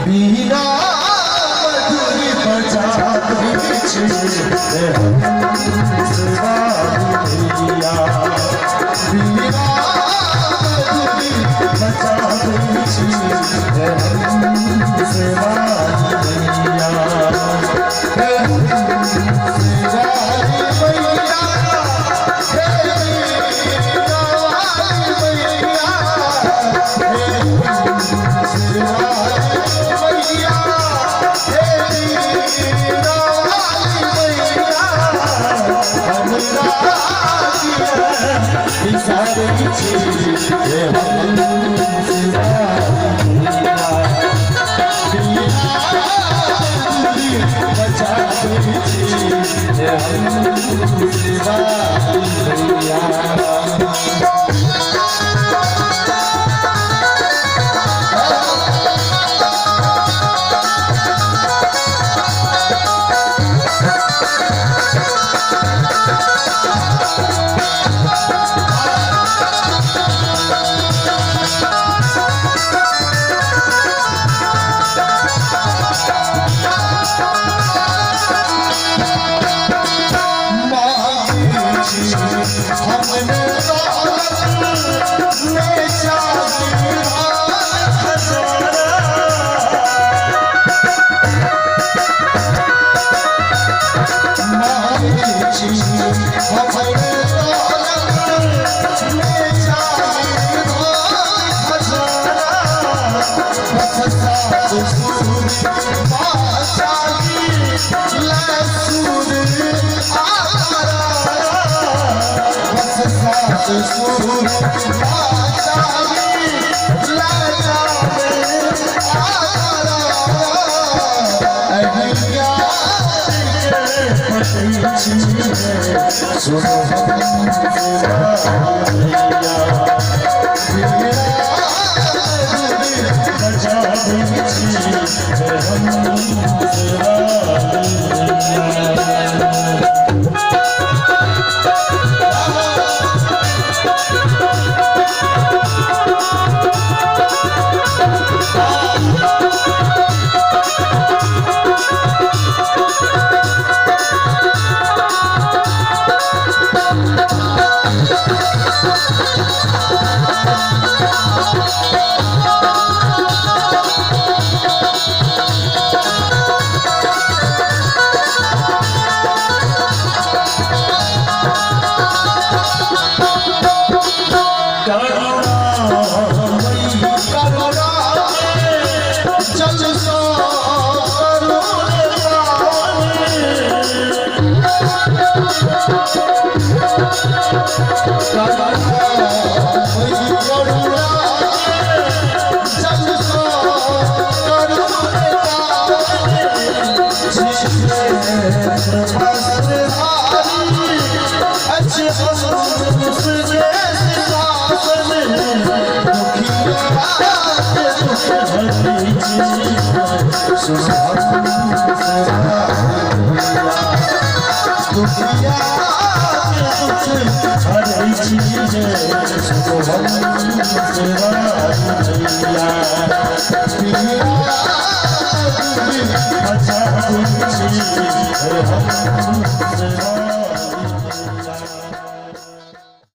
बीना मधुरी बजाबै छी हे हंसवाली मैया। बीना मधुरी बजाबै छी हे हंसवाली मैया। हे हंसवाली मैया, हे बीना वाली मैया, हे हंसवाली मैया, हे बीना वाली मैया, हमरा बिसारै छी हे हंसवाली मैया। बीना मधुरी बजाबै छी हे हंसवाली मैया। मांगे छी हमने दौलत में चाही धान खजाना। मांगे छी हमने दौलत में चाही धान खजाना। बस सात सुर बाचाली ले सुर आकारा। बस सात सुर बाचाली ले जावे आकारा। एहि ज्ञान के पटै छी हे सुनो हंसवाली मैया। बीना मधुरी बजाबै छी हे हंसवाली मैया। करुणामयी करुणा जल सो करुण पानी। करुणामयी करुणा जल सो करुण पानी। वस्त्रधारी अच्छे हंस के सिंहासन, दुखिया के दुख हरै छी सुनो हंसवाली मैया। दुखिया के दुख हरै छी सुनो हंसवाली मैया। बीना मधुरी बजाबै छी हे हंसवाली